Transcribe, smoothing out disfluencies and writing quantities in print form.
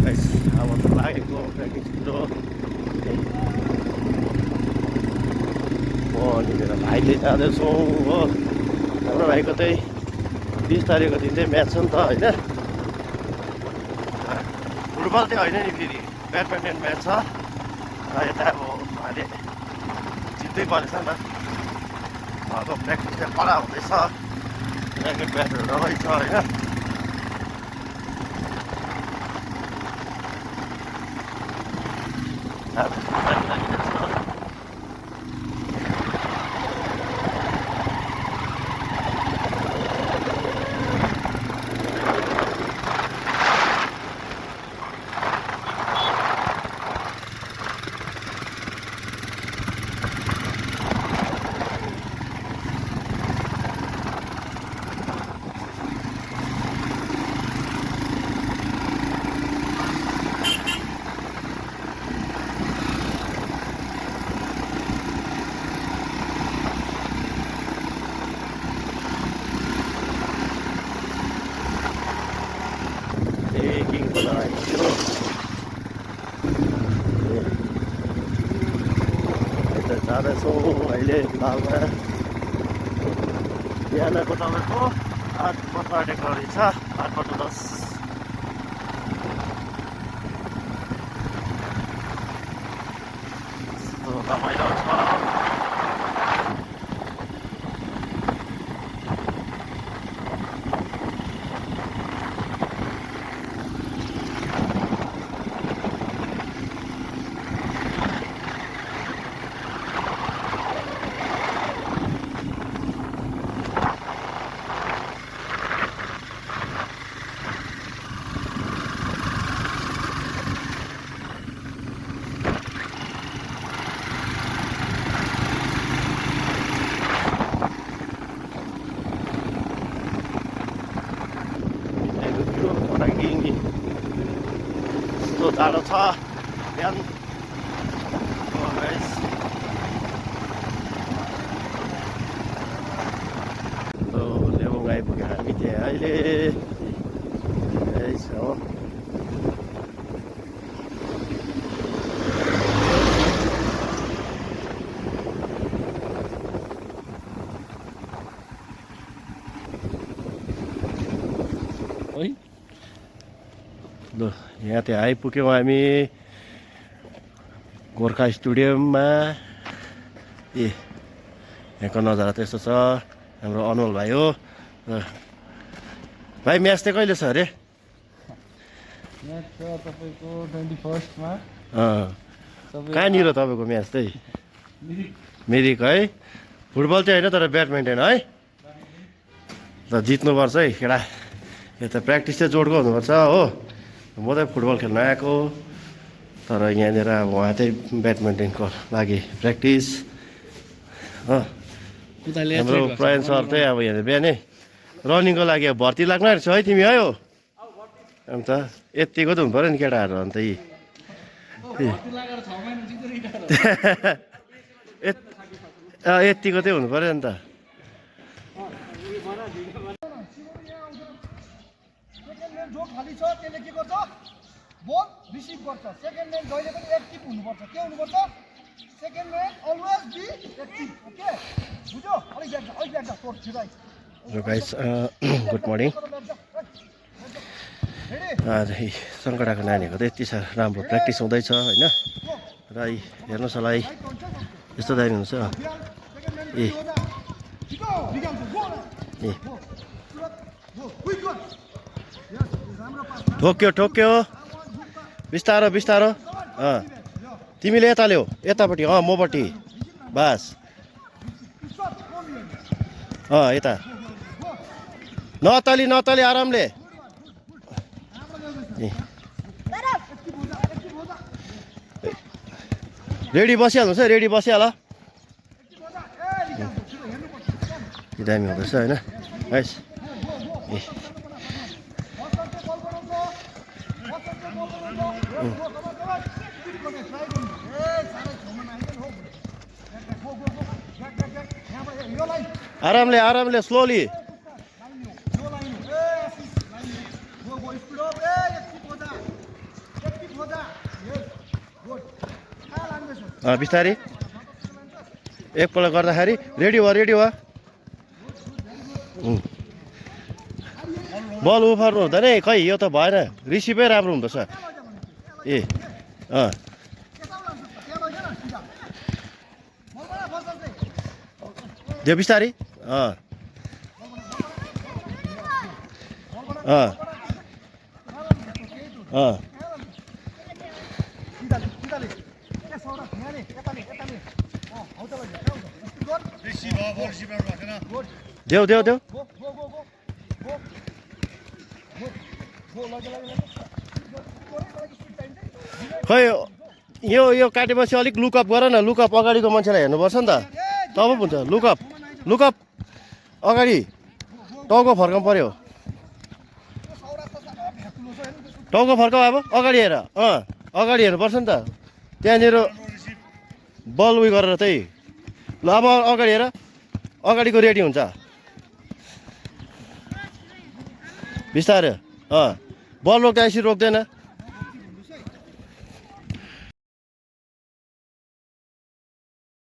Guys अब त लागेको प्र्याक्टिस म अनि मेरो भाइले जाँदैछौँ हो। हाम्रो भाइको चाहिँ 20 तारिकको दिन चाहिँ म्याच छ नि त होइन। फुटबल चाहिँ होइन नि, फेरि ब्याडमिन्टन म्याच छ र यता अब उहाँले जित्दै परेछ नि त। अब प्र्याक्टिस चाहिँ कडा हुँदैछ, ऱ्याकेट ब्याटहरू रहेछ होइन। जाँदैछौँ अहिले फिलहालमा। बिहानको तपाईँको 8:15 गरी छ, 8:10। रमाइलो छ। यस्तो जाडो छ बिहान। लेबुङ आइपुग्यो हामी त्यहाँ अहिले हो। ल यहाँ त्यहाँ आइपुग्यौँ हामी गोर्खा स्टेडियममा। यहाँको नजारा त्यस्तो छ। हाम्रो अनमोल भाइ हो। भाइ म्याच चाहिँ कहिले छ अरे? म्याच छ तपाईँको 21 मा। कहाँनिर तपाईँको म्याच चाहिँ? मिरिक है। फुटबल चाहिँ होइन तर ब्याडमिन्टन है। ल जित्नुपर्छ है केटा। यता प्र्याक्टिस चाहिँ जोडको हुनुपर्छ हो। म चाहिँ फुटबल खेल्न आएको, तर यहाँनिर अब उहाँ चाहिँ ब्याडमिन्टनको लागि प्र्याक्टिस। हाम्रो प्रयान सर चाहिँ अब यहाँ बिहानै रनिङको लागि अब भर्ती लाग्नु आँटेको छ है तिमी है हो। अन्त यत्तिको त हुनु पऱ्यो नि केटाहरू। अन्त यत्तिको चाहिँ हुनु पऱ्यो नि त। जो खाली छ त्यसले के गर्छ? बल रिसिभ गर्छ। सेकेन्ड म्यान जहिले पनि एक्टिभ हुनुपर्छ। के हुनुपर्छ? Second man always be active. Okay बुझ्यो? अलिक ब्याक तोड छिटै। Hello guys, good morning. सङ्कटाको नानीहरूको त यति साह्रो राम्रो प्र्याक्टिस हुँदैछ होइन। र हेर्नुहोस् होला है यस्तो दामी हुन्छ। ठोक्यो ठोक्यो बिस्तारो बिस्तारो। तिमीले यता ल्याऊ, यतापट्टि मपट्टि बास। यता नतली नतली आरामले। रेडी बसिहाल्नुहोस् है, रेडी बसिहाल। दामी हुँदैछ होइन गाइस। आरामले आरामले स्लोली। बिस्तारै एकपल्ट गर्दाखेरि रेडी भयो बल उफार्नु हुँदैन है खै यो त भएन रिसिभै राम्रो हुँदछ ए अँ त्यो बिस्तारै अँ अँ अँ देऊ खै यो काटेपछि अलिक लुकअप गर न लुकअप अगाडिको मान्छेलाई हेर्नुपर्छ नि त तब हुन्छ लुकअप अगाडि टाउको फर्काउनु पर्यो टाउको फर्काऊ अब अगाडि हेर अगाडि हेर्नुपर्छ नि त त्यहाँनिर बल उयो गरेर त्यही ल अब अगाडि हेर अगाडिको रेडी हुन्छ बिस्तारै बल रोक्दा यसरी रोक्दैन